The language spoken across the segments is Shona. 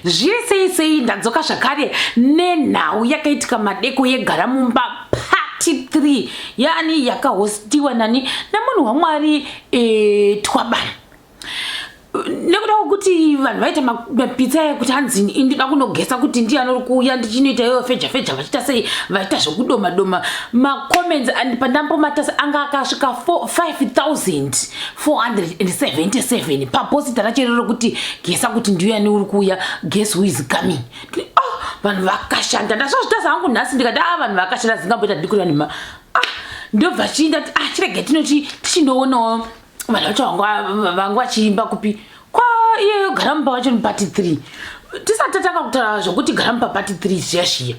Zviri sei sei, ndadzoka zvakare nenhau yakaitika madeko yegara mumba part 3, yani yakahostiwa nani namunhu waMwari Twabana. Nekuda kwekuti vanhu vaita mapitsa ekuti hanzi ndinoda kunogesa kuti ndiye anori kuuya, ndichinoita iyoyo feja feja, vachiita sei, vachiita zvekudoma doma macomments and pandambomatasa anga akasvika 5477 paposita racho iroro rekuti gesa kuti ndiyani uri kuuya, guess who is coming. Oh, vanhu vakashanda. Ndazvazvitasa hangu nhasi ndikati, a, vanhu vakashanda, zingamboita ndikurira nema. Ah, ndobva chiinda ti, ah, chirege tinoti tichindoonawo vanhu vacho vanga vachiimba kupi kwa iyeyo garamumba wacho mupart 3. Tisati tatanga kutaura zvokuti garamumba part 3 zviya zviya,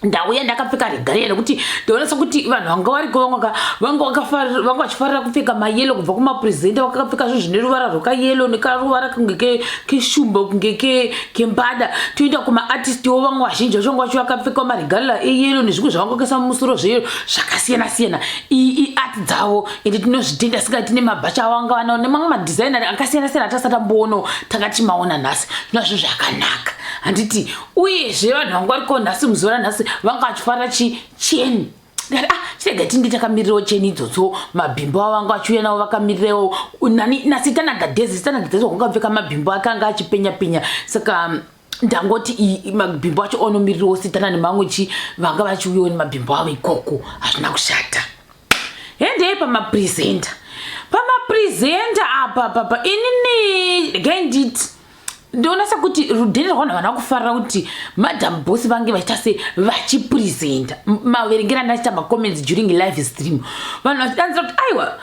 ndauya ndakapfeka regalia nekuti ndaona sekuti vanhu vanga variko vamwe vanga vachifarira kupfeka mayellow, kubva kumapresenter vakapfeka zvinhu zvine ruvara rwekayellow nekaruvara kunge keshumba, kunge kembada. Toenda kumaartistiwo, vamwe vazhinji vacho vanga vacho vakapfeka maregalia eyellow nezvimwe zvavanga vakaisa mumusoro zveyellow zvakasiyana siyana. Iyi iart dzavo, ende tinozvitenda. Sika tine mabhacha avanga vanawo nemamwe madesigner akasiyana siyana atasati tamboonawo, tanga tichimaona nhasi. Zvinazvo zvakanaka, handiti? Uyezve vanhu vanga variko nhasi, muzuva ranhasi, vanga vachifarira chicheni. Ndikati, ah, chirega tindi takamirirawo cheni idzodzo. Mabhimbo avo vanga vachiuya navo vakamirirawo nani nasitana Gadhezi. Sitana Gadhezi wakangapfeka mabhimbo ake anga achipenya penya. Saka ndangoti mabhimbo acho onomirirawo sitana nemamwe chi vanga vachiuyawo nemabhimbo avo ikoko. Hazvina kushata. Hendei pamapresenter. Pamapresenter apa papa, inini regai nditi ndoona sekuti rudheni rwavanhu havana kufarira kuti Madam Boss vange vachiita se vachipresenta. Maverengero andachiita macomments during live stream, vanhu vachidanzira kuti aiwa,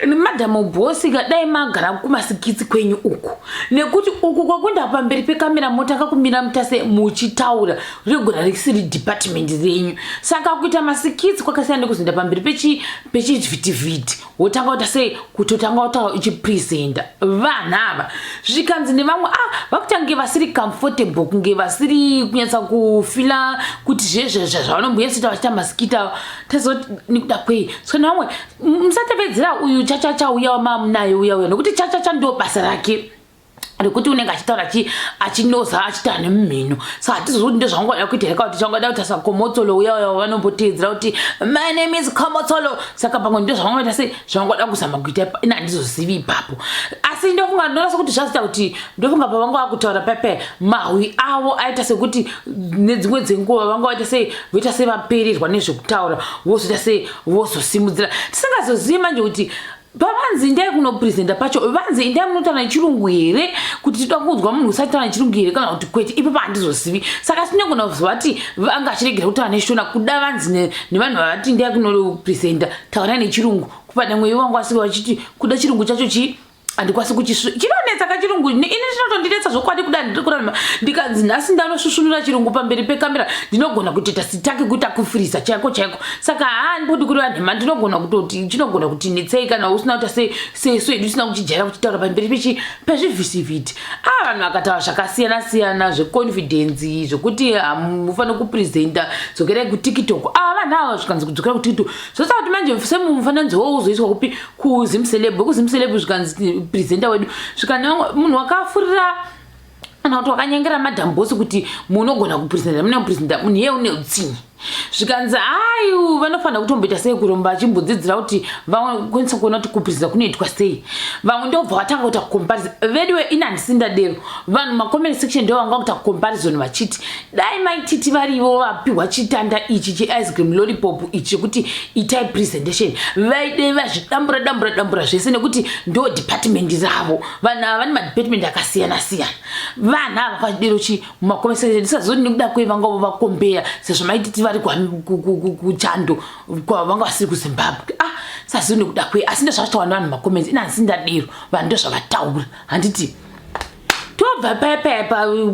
Madam Boss, kadai magara kumaskits kwenyu uku, nekuti uku kwakunda pamberi pekamera motanga kumira mutase muchitaura regona risiri department renyu. Saka kuita maskits kwakasiyana nekuzoenda pamberi pechivhitivhiti, wotanga kuita sei, kutotanga kutaura uchipresenta. Vanhu ava zvikanzi nevamwe, ah, vakutange vasiri comfortable, kunge vasiri kunyatsa kufeela kuti zvezve zvavanombonyatsoita vachiita maskits ava. Tazoti nekuda kwei? So nevamwe, musatevedzera uyu chachacha uya mamunaye uya uya, nekuti chachacha ndo basa rake rekuti unenge achitaura achinoza, achitaura nemumhino. Saka hatizozi kuti ndozvangada kuita here, kuti changada kuita saKomotsolo uya uya vanomboteedzera kuti, "My name is Komotsolo." Saka pamwe ndo zvavangoita sei, zvavangoda kuzama kuita, ina handizozivi ipapo. Asi ndofunga, ndoona sekuti zvazoita kuti, ndofunga pavanga vakutaura pepe, mahwi avo aita sekuti nedzimwe dzenguva vanga vaita sei, voita sevapererwa nezvekutaura, vozoita sei, vozosimudzira. Tisingazozivi manje kuti pavanzi indai kunopresenta pacho, vanzi indai munotaura nechirungu here, kuti tinoda kunzwa munhu usataura nechirungu here kana kuti kwete. Ipapo handizozivi. Saka tinogona kuzovati vanga achiregera kutaura neshona, kuda vanzi nevanhu vavati indai kunopresenta, taurai nechirungu. Kupada mweyo wangu asiri vachiti kuda chirungu chacho chii, handikwanisi kuchisvu, chinonetsa kachirungu. Ini chinotondinetsa zvokwadi. Kuda ndiri kurarama, ndikanzi nhasi ndanosvusvunura chirungu pamberi pekamera, ndinogona kutoita sitaki, kuita kufurisa chaiko chaiko. Saka haa, ndipodi kureva nhema, ndinogona kutoti chinogona kuti netsei kana usina kuita sesu edu usina kuchijaira kuchitaura pamberi pezvivhisivhiti. A, vanhu vakataura zvakasiyana siyana, zveconfidence, zvekuti hamufaniri kupresenta, dzokerai kuTikTok. A, vanhu ava zvikanzi kudzokera kuTikTok, zvosaka kuti manje semumufananidzo wo uzoiswa kupi? KuZimceleb. KuZimceleb zvikanzi presenter wedu, zvikani munhu wakafurira kana kuti wakanyengera Madam Boss kuti munogona kupresenta, mune kupresenta, munhu iye une utsinye. Zvikanzi ai, vanofanira kutomboita sei, kuromba achimbodzidzira kuti vakwanisa kuona kuti kupresenta kunoitwa sei. Vamwe ndobva vatanga kuita comparison. Veduwe, ini handisi ndadero. Vanhu macomment section ndo vanga kuita comparison vachiti dai maititi varivo vapiwa chitanda ichi cheice cream lollipop ichi chekuti itai presentation, vaidei vazvidambura dambura dambura zvese, nekuti ndo department ravo. Vanhu ava vane madepartment akasiyana siyana. Vanhu ava kwachidero chi mumacomment section, ndisazoti nekuda kwei vanga vakombeya sezvo maititi vari kuchando, vanga vasiri kuZimbabwe. Ah, sazivi nekuda kwei, asi ndozvachitaura nevanhu macomments. Ina handisi ndadero, vanhu ndozvavataura, handiti? Tobva paipai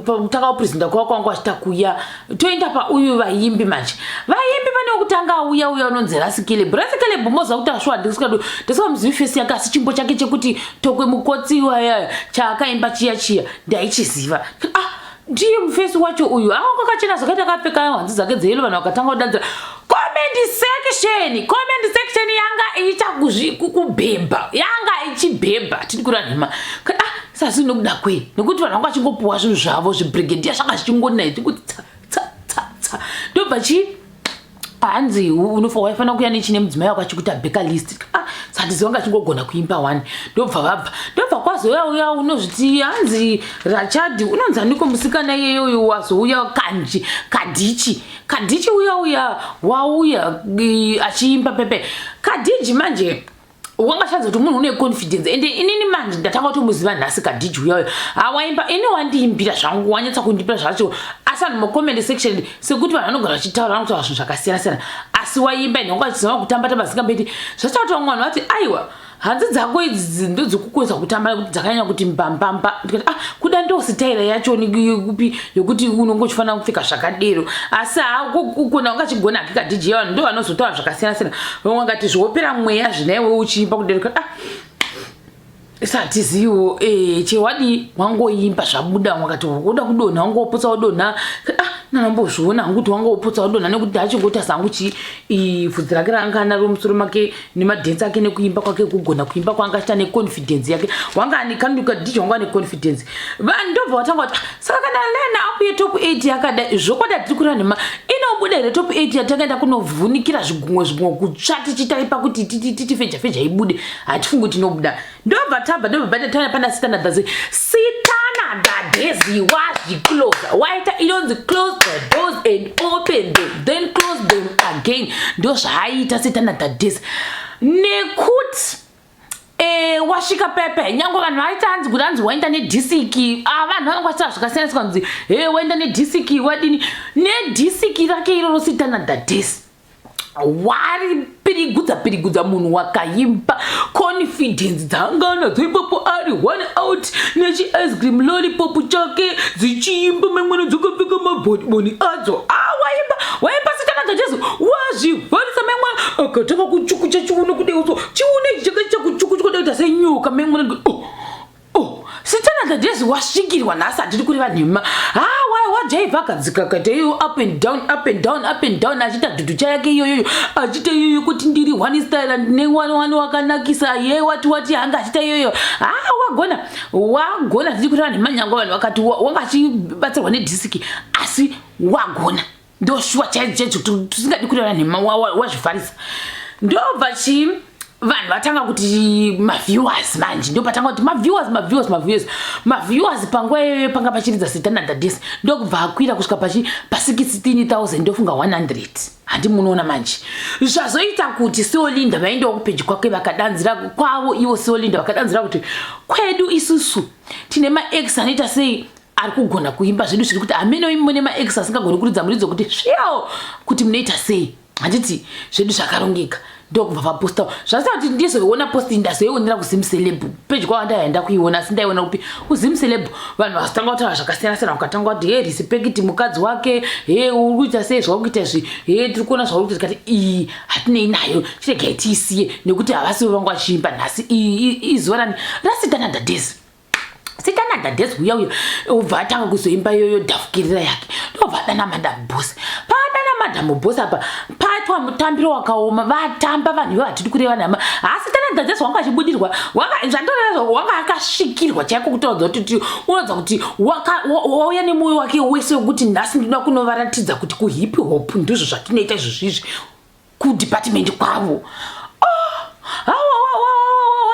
pakutanga kupresenta kwavo kwanga vachita kuya, toenda pauyu vaimbi manje. Vaimbi pane wekutanga auya uya unonzi Ras Caleb. Ras Caleb, moziva kuti ashuwa ndisikamuzivi face yake, asi chimbo chake chekuti "Tokwe Mukotsi" waya chaakaimba chiya chiya ndaichiziva. Ah, ndiye mufesi wacho uyu, anga kwakachena zvakaita, akapfeka hanzi dzake dzeyellow. Vanhu vakatanga kudanzira comment section. Comment section yanga icha kubhebha, yanga ichibhebha, tiri kura nhema. Ah, Sasi nokuda kwei? Nekuti vanhu vanga vachingopuwa zvinhu zvavo zvibrigadier zvanga zvichingonaya zvingoti tsa tsa tsa tsa. Ndobva chii? Hanzi unofa waifanira kuya nechine mudzimai wako achikuita beka list. Ah, sati wanga achingogona kuimba one. Ndobva vabva. Ndobva kwazouya uya unozviti hanzi Rachadi unonzi aniko musikana iyeyo wazouya kanji kadichi. Kadichi uya uya wauya achiimba pepe. Kadiji manje wanga shanza kuti munhu une confidence ende inini manje ndatanga kutomuziva nhasi kadiji uya uya hawaimba ini wandiimbira zvangu wanyatsa kundiimbira zvacho asi vanhu mucomment section sekuti vanhu vanogara vachitaura vanotaura zvinhu zvakasiyana siyana asi waimba ende wanga vachiziva kutamba tamba zingambeti zvachaita kuti vamwe vanhu vati aiwa hanzi dzako idzi ndodzikukonza kutamba nekuti dzakanyanya kuti mbambamba ndikati ah kuda ndo sitaira yacho kupi yokuti unonge uchifanira kupfeka zvakadero asi hakukona unga chigona hake kadj vanhu ndo vanozotaura zvakasiyana siyana vamwe vakati zviopera mweya zvinaiwe uchiimba kudero ah satiziwo eh, chewadii wangoimba zvabuda wakati woda kudonha wangopotsa wodonha ah nanambozviona hangu kuti wangopotsa wodonha nekuti achingota sangu chi bvudzi rake raanga anaro musoro make nemadhensi ake nekuimba kwake kugona kuimba kwaanga achiita neconfidence yake wanga ane kanduka dj wanga ane confidence vanhu ndobva watanga kuti ah, saka kana line up yetop 8 yakadai zvokwadi hatiri kureva nhema inobuda here top 8 yatakaenda kunovhunikira zvigumwe zvigumwe kutsva tichitaipa kuti titifeja feja ibude hatifungi kuti inobuda ndobva tabva ndobva tana pana sitana dhazi sitana dhadhezi wazviclose waita inonzi close the doors and open them then close them again ndozvaaita sitana dhadhezi nekuti Eh, wasvika pepe nyange vanhu vaita hanzi kuti hanzi waenda nedhisiki ah, vanhu vanenge vachitaura zvakasiyana siyana kunzi he waenda nedhisiki wadini nedhisiki rake iroro sitana dhadhesi wari pirigudza pirigudza munhu wakaimba confidence dzanga anadzo ipapo ari one out nechi ice cream lollipop chake dzichiimba mamwana dzakapfeka maboniboni adzo ah, waimba waimba sitana dzajesu wazvivharisa mamwana akatanga kuchukucha chiuno kudeuso chiuno ichi chakaita kuchukucha kudaita senyoka mamwana oh. Oh, sitana dadezi wasvikirwa nhasi hatidi kureva nhema ha wajaivha akadzika akaita iyoyo up and down up and down up and down achiita dhudhucha yake iyoyoyo achiita iyoyo kuti ndiri one style ndine one one wakanakisa ye wati wati hanga achiita iyoyo ha wagona wagona hatidi kureva nhema nyange vanhu vakati wanga achibatsirwa nedhisiki asi wagona ndoshuwa chaidzo chaidzo tisingadi kureva nhema wazvivharisa ndobva chii vanhu vatanga kuti maviewers manje ndopatanga kuti maviewers maviewers maviewers maviewers panguva iyoyo panga pachiridza sitana dadis ndokubva akwira kusvika pachi pa 16000 ndofunga 100 handi munoona manje zvazoita kuti seolinda vaendewo kupeji kwake vakadanzira kwavo ivo seolinda vakadanzira kuti kwedu isusu tine maex anoita sei ari kugona kuimba zvedu zviri kuti hameno imi mune maex asingagoni kuridza muridzo kuti sviao kuti munoita sei handiti zvedu zvakarongeka ndokubva vaposta zvasita kuti ndizoiona post ndazoionera kuzimceleb peji kwava ndaienda kuiona asi ndaiona kupi kuzimceleb vanhu vazotanga kutaura zvakasiyana siyana vakatanga kuti he respect mukadzi wake he uri kuita sei zvauri kuita izvi he tiri kuona zvauri kuita tikati iyi hatinei nayo chiregai tiisiye nekuti havasi vangu vachiimba nhasi izuva rani rasitana dadezi sitana dadhes uya uya ubva atanga kuzoimba iyoyo dhafukirira yake ndobva adana madam boss paadana madam boss apa paitwa mutambiro wakaoma vatamba vanhu ivo hatidi kureva nhama haasitana dadhes wanga achibudirwa zvandoreva wanga akasvikirwa chaiko kutaudza kuti unoudza kuti wauya nemwoyo wake wese wekuti nhasi ndinoda kunovaratidza kuti kuhip hop ndizvo zvatinoita izvozvizvi kudepartment kwavo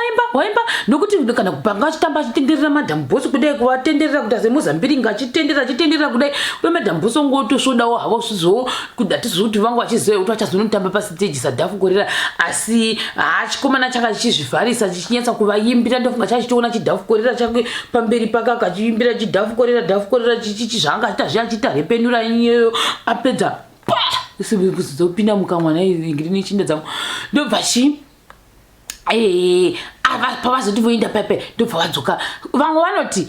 waimba waimba nokuti kana kupanga achitamba achitenderera madam boss kudai kuvatenderera kuita semozambiringa achitenderera achitenderera kudai kudai madam boss ongotosvodawo havo zvizo hatizvo kuti vangu vachiziva kuti vachazonotamba pasiteji sadhafu korera asi haa chikomana changa chichizvivharisa chichinyatsa kuvaimbira ndofunga chachitoona chidhafu korera chake pamberi pake akachiimbira chidhafu korera dhafu korera chichichi zvaanga achiita zviya achiita repenura iyeyo apedza dzopinda mukamwa nairingiri nechinda dzangu ndobva chi eh, ava pavazoti voenda pepe ndobva vadzoka vamwe vanoti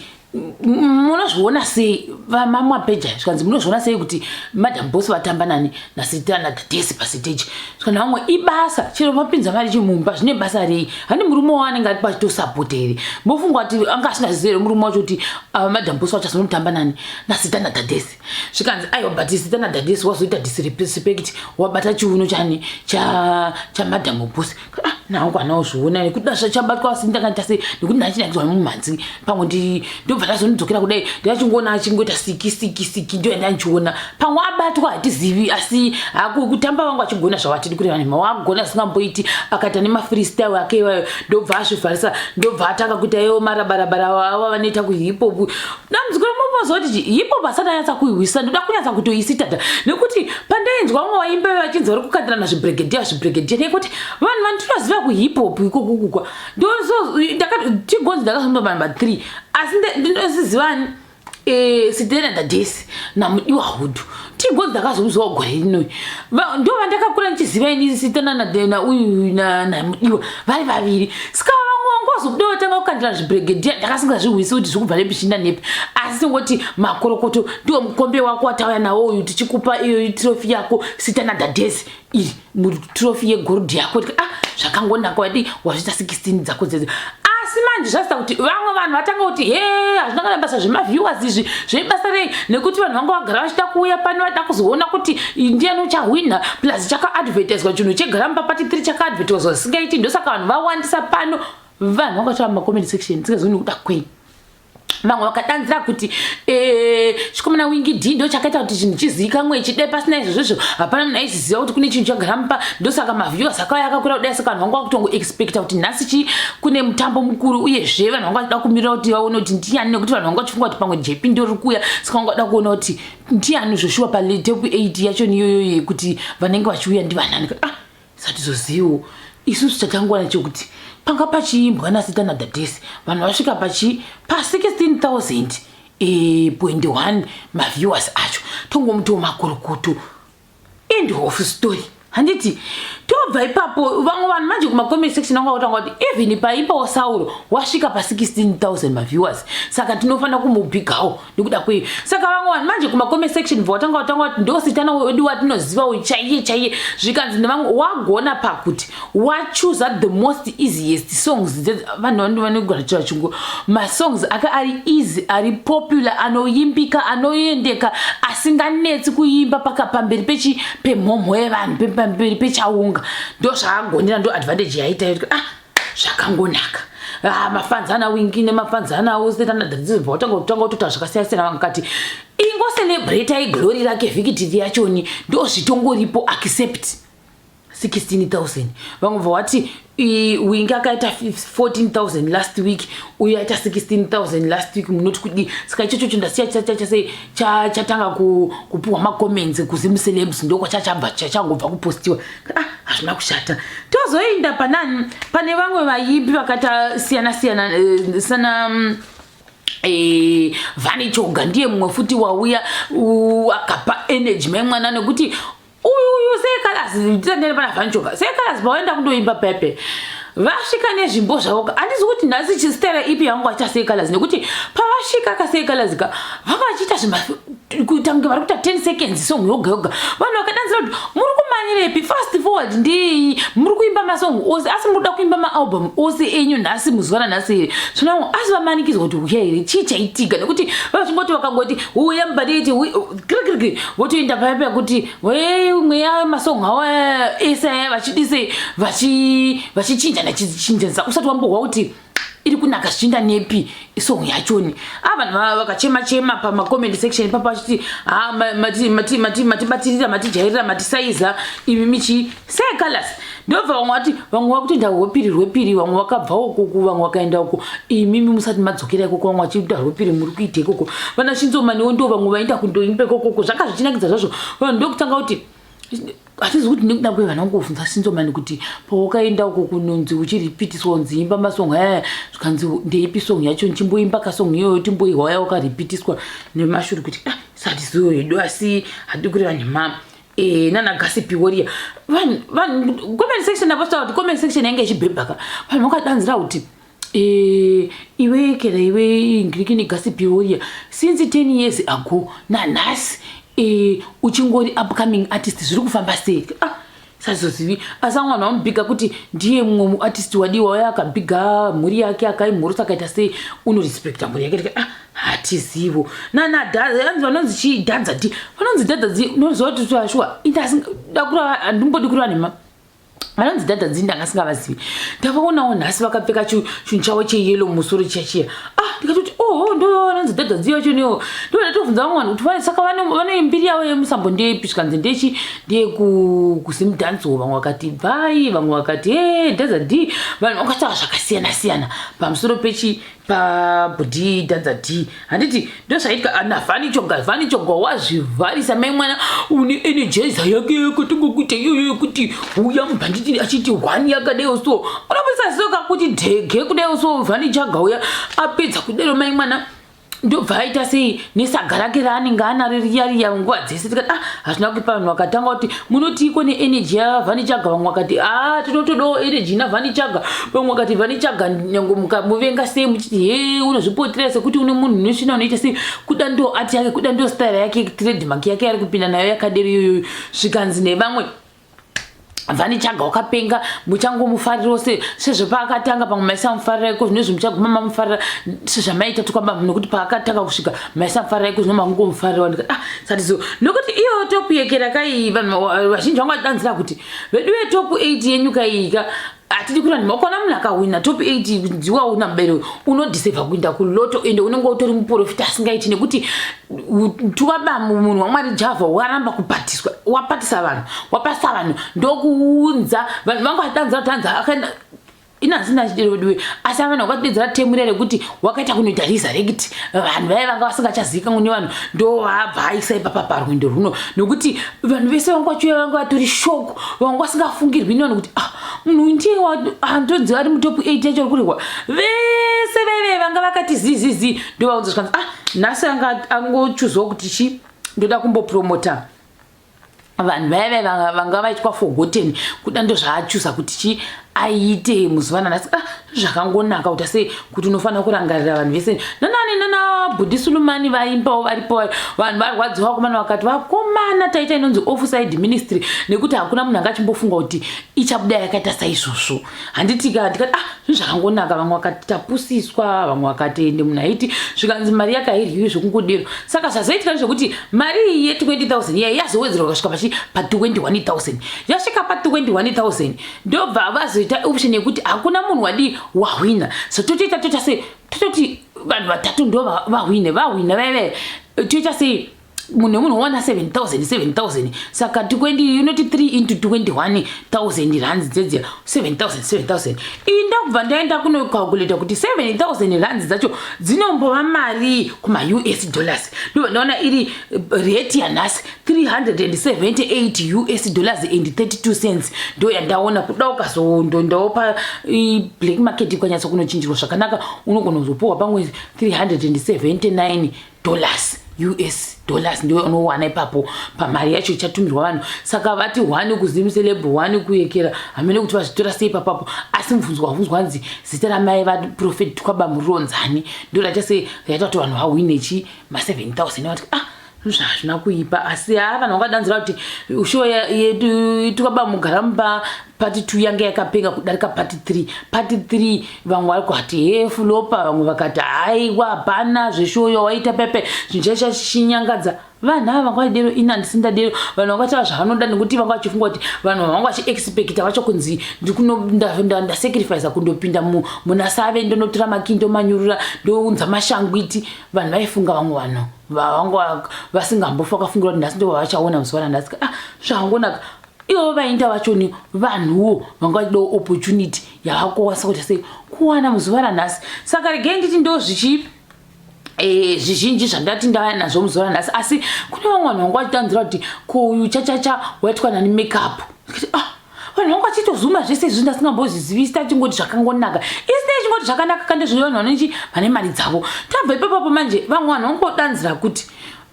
munozviona sei Vamamapeja zvikanzi, "Munozviona sei kuti Madam Boss vatamba nani nasita nadadesi pasiteji?" Zvikanzi, "Vamwe ibasa, chero vapinza mari chimumba, zvine basa rei? Hani murume waanenge ari pachitosapota here? Mofunga kuti anga asingazivi here murume wacho kuti Madam Boss wacho azonotamba nani nasita nadadesi?" Zvikanzi, "Aiwa, but sita nadadesi wazoita disrespect, wabata chiuno chani chaMadam Boss." Ah, nangu anaozviona nekuti da zvachabatwa, asi ndakaita sei nekuti ndachinakidzwa nemumhanzi pamwe ndobva ndazondidzokera kudai, ndachingoona achingoita siki siki siki, ndo yandanchiona pamwe abatwa, hatizivi. Asi kutamba vangu achigona zvavatidi kureva nema wagona asingamboiti, akaita nemafreestyle ake iwayo, ndobva azvivharisa, ndobva atanga kuita iwo marabarabara ava vanoita kuhip hop. Dambudziko remopozoti hip hop asati anyatsa kuihwisa, ndoda kunyatsa kutoisitata nekuti pandainzwa vamwe vaimba vachinzi vari kukandirana zvibregedia zvibregedia, nekuti vanhu vandinoziva kuhip hop ikokukukwa tigonzi ndakazomba vanhu va3, asi ndinozizivani Sitena Dadesi naMudiwa Hood. Tigonzi ndakazomuziva gore rinoi, ndo vandakakura ndichiziva ini, Sitena nauyu naMudiwa vari vaviri. Saka vamwe vangu vazobuda vatanga kukandira zvibregedia, ndakasingazvihwisi kuti zviri kubva nepi zvichienda nepi, asi tongoti makorokoto, ndiwo mukombe wako watauya nawo uyu, tichikupa iyoyi trophy yako, Sitana Dadesi, iri mutrophy yegold yako. Ah, zvakangonaka, wadi wazviita 16 dzako dzedze. Asi manje zvasita kuti vamwe vanhu vatanga kuti, "He, hazvina kana basa zvemaviewers izvi, zveibasa rei?" Nekuti vanhu vanga vagara vachida kuuya pano, vada kuzoona kuti ndiani uchahwina, plus chakaadvertiswa chinhu chegaramba party 3 chakaadvertiswa zvisingaiti, ndosaka vanhu vawandisa pano. Vanhu vakatora mumacomment section, singazioni kuda kwei. Vamwe vakadanzira kuti chikomana Wingi D ndo chakaita kuti chinhu chizivikanwe chidai, pasina izvozvo izvo hapana munhu aiziziva kuti kune chinhu chagarampa, ndosaka maviewers akauya akakura kudai. Saka vanhu vanga vakutongoexpecta kuti nhasi chi kune mutambo mukuru, uyezve vanhu vanga vachida kumirira kuti vaone kuti ndiani, nekuti vanhu vanga vachifunga kuti pamwe JP ndo riri kuuya, saka vanga vada kuona kuti ndiani zvoshuwa patop 8 yacho niyoyo, yekuti vanenge vachiuya ndivanani. Ah, satizoziviwo isusu, chatangowana chekuti panga pachiimbwa naSitana Dadesi, vanhu vasvika pachi pa16 000 point 1 maviewers acho, tongomutiwo makorokoto, end of story. Handiti tobva ipapo, vamwe vanhu manje kumacomment section anga kutanga kuti even paimbawo Sauro wasvika pa16 000 maviewers, saka tinofanira kumubhigawo nekuda kwei. Saka vamwe vanhu manje kumacomment section bva watanga kutanga kuti ndositana wedu watinoziva uyu chaiye chaiye. Zvikanzi nevamwe, wagona pakuti wachuza the most easiest songs. Vanhu vanogara chivachungu, masongs aka ari easy, ari popular, anoimbika, anoendeka, asinganetsi kuimba paka pamberi pechi pemhomho yevanhu, pamberi pechaunga. Ndo zvaagonera, ndo advantage yaita. Ah, zvakangonaka. Ah, mafanzana Wingi nemafanzana osetanadadzibva watanga kutanga kutoita zvakasiyana siyana. Vangakati ingocelebratai glory rake, victory yachoni ndo zvitongoripo, accept 16 000. Vamwe bva vati Wingi akaita 14 000 last week, uyu aita 16 000 last week, munoti kudi? Saka ichocho cho ndasiya chasei chatanga kupiwa macomments kuZimcelebs, ndokwachachabva chachangobva kupostiwa. Ah, hazvina kushata. Tozoenda panani, pane vamwe vaimbi vakata siyana siyana, sana Van Choga ndiye mumwe futi wauya akapa energy mai mwana, nekuti uyu uyu Seh Calaz, tisandene pana Van Choga, Seh Calaz pawaenda kundoimba pepe vasvika nezvimbo zvavo. Handizi kuti nhasi chisitera ipi yangu vachiita Seh Calaz, nekuti pavasvika kaSeh Calaz ka vanga vachiita zvima kuita kunge vari kuita 10 seconds song yoga yoga. Vanhu vakadanzira kuti, "Muri kumanyirepi? Fast forward ndii, muri kuimba masong ose, asi muri kuda kuimba maalbum ose enyu nhasi muzuva ranhasi here?" Zvino asi vamanikidzwa kuti uya here, chii chaitika? Nekuti vachingoti vakangoti uya mubaditi kirikirikiri, votoenda paya paya kuti mweya masong awa ese aya, vachidise vachichinjana chichinjanisa, usati wambohwa kuti iri kunaka zvichienda nepi song yachoni. A, vanhu vakachema chema pamacomment section papa vachiti, ha, matibatirira, matijairira, matisaiza imi michi Seh Calaz. Ndobva vamwe vati, vamwe vakutoenda rwepiri rwepiri, vamwe vakabva ukoko, vamwe vakaenda uko, imimi musati madzokera ikoko, vamwe vachiita rwepiri, muri kuita ikoko. Vana Shinzomaniwo ndo vamwe vaenda kundoimba ikokoko, zvanga zvichinakidza zvazvo. Vanhu ndokutanga kuti hatizi kuti nekuda kwe vana kungobvunza Sinzomani kuti pawakaenda uko kunonzi uchiripitiswa unzi imba masong aya, zvikanzi ndeipi song yacho, nchimboimba kasong iyoyo timboihwa yawakaripitiswa nemashuri, kuti ah, satizivo hedu, asi hadi kureva nemama nana Gasipi Warrior. Vanhu comment section aposta kuti comment section yange ichibhebhaka, vanhu vakadanzira kuti E, iwe kera iwe ngirikini gasipioriya since 10 years ago nanhasi e, uchingori upcoming artist, zviri kufamba sei? Ah, sazozivi, asi vamwe vanhu vamubhiga kuti ndiye mumwe muartist wadiwa uye akabhiga mhuri yake, akaimhorosa, akaita sei, unorespekta mhuri yake. Ah, hatizivo nananzi vanonzi chii, Dhadza D, vanonzi Dhadza D. Unoziva kuti shuwa dakurava, handimbodi kureva nhema, vanonzi Dhadha D ndanga singavazivi. Ndavaonawo nhasi vakapfeka chinhu chavo cheyellow mumusoro chiya chiya. Ah, ndikatoti, "Oh, ndo vanonzi Dhadha D vacho." Newo ndo ndatobvunza vamwe vanhu kuti saka vane mbiri yavo yemusambo ndeipi? Zvikanzi ndechi ndeyekuZimdancehall. Vamwe vakati bvai, vamwe vakati e Dhadha D. Vanhu vakataura zvakasiyana siyana pamusoro pechi pabhudhi Dhadha D. Handiti ndozvaitika naVhani Choga? Vhani Choga wazvivharisa mai mwana, une energizer yake yakatonga kuita iyoyo yekuti uya mubhanditi achiti one yakadaiwo so, unopesa soka kuti dhege kudaiwo so. Vhani Chaga uya apedza kudero, mai mwana, ndobva aita sei nesaga rake raanenge anaro riya riya nguva dzese. Tikati, "Ah, hazvina kuipa." Vanhu vakatanga kuti, "Munotiiko neenergy yaVhani Chaga?" Vamwe vakati, "A, tinotodawo energy naVhani Chaga." Vamwe vakati, "Vhani Chaga, nyange mukamuvenga sei, muchiti he unozvipotera sekuti une munhu unosvina, unoita sei, kuda ndo ati yake, kuda ndo style yake, trademark yake yari kupinda nayo yakadero iyoyo." Zvikanzi nevamwe, "Vhani Chaga wakapenga, muchangomufarirawo sezvo paakatanga pamwe maisamufarira iko zvinezvi muchaguma mamufarira sezvamaita tukwamba, nokuti paakatanga kusvika maisamufarira, iko zvino makungomufarirawo." Ndikati, "Ah, sati so." Nokuti iyo top yekera kai, vanhu vazhinji vanga vachidanzira kuti, "Vedu vetop 8 yenyu kaiika, hatidi kurani makona munhu akahwina top 8, ndiwauna mubereki unodeserva kuinda kuloto, ende unenge utori muprofita asingaiti, nekuti tukabamu munhu waMwari Javha waramba kupatiswa, wapatisa vanhu, wapasa vanhu, ndokuunza vanhu vanga vachidanzira kuti hanzi akaenda inhasi chidero." Asi vanhu vakatidedzera temurira rekuti wakaita kunoita resurrect vanhu vaiva vanga vasingachazivikanwa nevanhu, ndo vabva aisa ipapa parwendo runo, nokuti vanhu vese vanga vachiuya vanga vatori shock, vanga vasingafungirwi nevanhu kuti, "Ah, munhu ndiye andonzi ari mutop 8 yacho ari kurehwa." Vese vaive vanga vakati zizizi ndo vaunza, zvikanzi, "Ah, nhasi anga angochuzwa kuti chi ndoda kumbopromota vanhu vaive vanga vaitwa forgotten, kuda ndo zvaachuza kuti chi aite muzuva nanhasi." Ah, zvakangonaka kuti sei kuti unofanira kurangarira vanhu vese. Nanani nana Bhudhi Sulumani vaimbawo varipo, vanhu varwadziwa. Vakomana vakati, "Vakomana, taita inonzi offside ministry, nekuti hakuna munhu anga achimbofunga kuti ichabuda yakaita saizvozvo." Handitika ndikati, "Ah, zvinhu zvakangonaka." Vamwe vakati tapusiswa, vamwe vakati ende munhu aiti, zvikanzi mari yakairyiwi zvokungodero. Saka zvazoitika ndezvekuti mari iyi ye20 000 iya yazowedzerwa kusvika pachi pa21 000. Yasvika pa21 000, ndobva vazoita option yekuti hakuna munhu wadii wahwina, so totoita toita sei? Tototi vanhu vatatu ndo vahwine, vahwina vaive, toita sei? Munhu nemunhu wana 7000 7000. Saka 20, unoti 3 into 21,000 rands dzedziya, 7000 7000. Iyi ndakubva ndaenda kunocalculata kuti 7000 rands dzacho dzinombova mari kumaUS dollars. Ndobva ndaona iri rate yanhasi 378 US dollars and 32 cents, ndo yandaona. Kuda ukazondoendawo pablack market ukanyatsa kunochinjirwa zvakanaka, unogona kuzopuhwa pamwe $379 US dollars, ndiyo unowana ipapo pamari yacho ichatumirwa vanhu. Saka vati one kuZimceleb, one kuyekera, hamene kuti vazvitora sei papapo. Asi mubvunzo wabvunzwa nzi, "Zita ramai vaProphet Twabam ronzani?" Ndo raita sei, raita kuti vanhu vahwine chi ma7000. Vati, "Ah, zvazvina kuipa." Asi ha, vanhu vangadanzira kuti show yedu Twabam mugara part 2 yange yakapenga kudarika part 3. Part 3 vamwe vari kuati he flop, vamwe vakati haiwa, hapana zveshow yawaita pepe, zvinhu chaicha chichinyangadza vanhu ava. Vanga vadero, ini handisi ndadero. Vanhu vangataura zvavanoda, nekuti vanga vachifunga kuti vanhu vavanga vachiexpecta vacho kunzi ndasacrifica kundopinda muna Save, ndonotora makii, ndomanyurura, ndounza mashangwiti. Vanhu vaifunga, vamwe vanhu vavanga vasingambofa vakafungira kuti nhasi ndo vavachaona muzuva ranhasi. Ah, zvakangonaka. Ivo vainda vachoni vanhuwo vanga vachidawo opportunity yavakokwanisa kuita sei kuwana muzuva ranhasi. Saka regai nditi ndo zvichi zvizhinji zvandati ndava nazvo muzuva ranhasi. Asi kune vamwe vanhu vanga vachitanzira kuti ko uyu chachacha waitwa nani makeup. Ah, vanhu vanga vachitozuma zvese izvi, ndasingambozvizivisi. Tachingoti zvakangonaka, isi chingoti zvakanaka kande zvino vanhu vanochi vane mari dzavo. Tabva ipapapo manje, vamwe vanhu vangodanzira kuti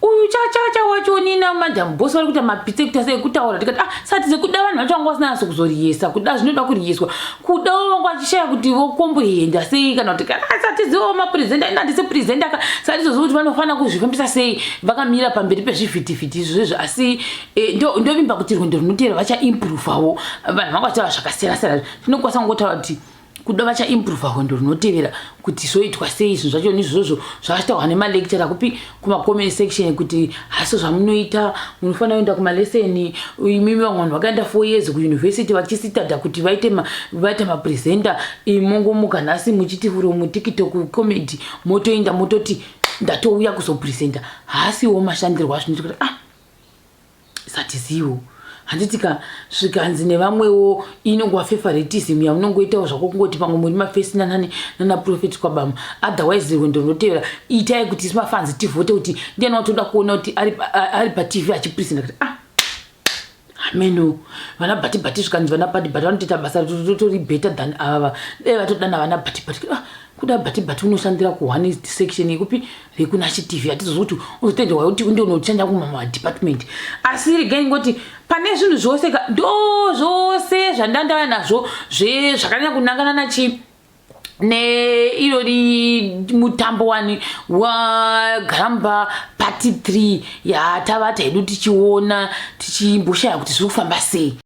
Uyu chachacha wacho nina madam boss vari kuita mapitse ekuita sei kutaura tikati ah sati dzekuda vanhu vacho vanga vasina naso kuzoriyesa kuda zvinoda kuriyeswa kudawo vanga vachishaya kuti vokomboenda sei kana kuti kana sati dziwo mapresenta ina handisi presenta ka sati zoziva kuti vanofanira kuzvifambisa sei vakamira pamberi pezvivhitivhiti izvozvo asi eh, ndovimba kuti rwendo runotera vachaimprovawo vanhu vanga vachitaura zvakasiyana siyana tinokwanisa kungotaura kuti kuda vachaimprova rwendo runotevera kuti zvoitwa sei zvinhu zvacho nizvozvo zvachitaurwa nemalecturer kupi kumacomment section kuti haso zvamunoita munofanira kuenda kumaleseni imimi vamwe vanhu vakaenda 4 years kuuniversity vachisitadha kuti vaite vaite mapresenter mongomuka nhasi muchiti from TikTok comedy motoenda mototi ndatouya kuzopresenta. Haasiwo mashandirwo azvinoita kuti ah satizivo handiti ka zvikanzi nevamwewo inongova favoritism yamunongoitawo zvako kungoti pamwe muri mafesi nanani nana Prophet Kwabama. Otherwise rwendo runotevera itai kuti isu mafans tivhote kuti ndiani watoda kuona kuti ari paTV achipresenta kuti ah ameno vana bhati bhati. Zvikanzi vana bhati bhati vanotoita basa totori better than ava dai vatodana vana bhati bhati. Ah, kuda bhati bhati unoshandira kuone section yekupi rekunachi TV hatizozi kuti uzotenderwa kuti unde unoshanda kumamadepartment. Asi regai ngoti pane zvinhu zvose ka ndo zvose zvandandauya nazvo zvakanyanya kunangana nachi neirori mutambo wani wagaramba part 3 yatavata hedu tichiona tichimboshaya kuti zviri kufamba sei.